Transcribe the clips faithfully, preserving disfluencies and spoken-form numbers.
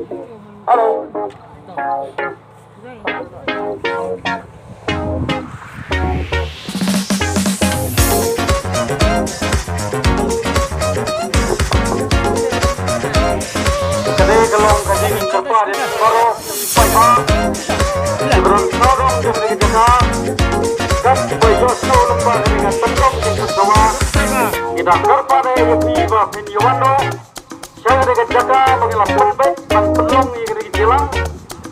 Hello. Ka dei ka long ka jingkyrpad ïa baroh ki paidbah, ki briew sawdong jong kane ka jaka, bad ki ba ïohsngew lyngba kane ka seng jingpynsawa. Ngi dang kyrpad ïa phi ba phin ïa wan noh sha kane ka jaka ba ngi la pynbeit ban pynlong ïa kane ka jingïalang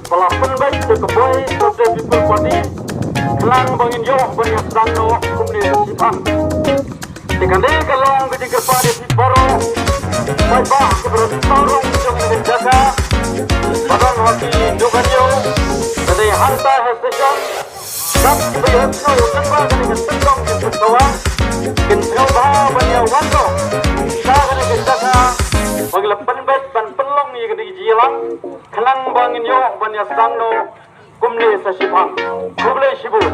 ba la pynbeit da ka Voice of the People Party, khnang ba ngin ïoh ban ïaseng noh kumne sa shiphang. Te kane ka long ka jingkyrpad ïa phi baroh, paidbah ki briew sawdong jong kane ka jaka, ba don ha ki dohkha ïew, ka dei hangta ha station, bad ki ba ïohsngew lyngba kane ka seng jingpynsawa, kin sngewbha ban ïa wan noh sha kane ka jaka ba ngi la pynbeit ban pynlong ïa kane ka jingïalang, khnang ba ngin ïoh ban ïaseng noh kumne sa shiphang. Khublei shibun.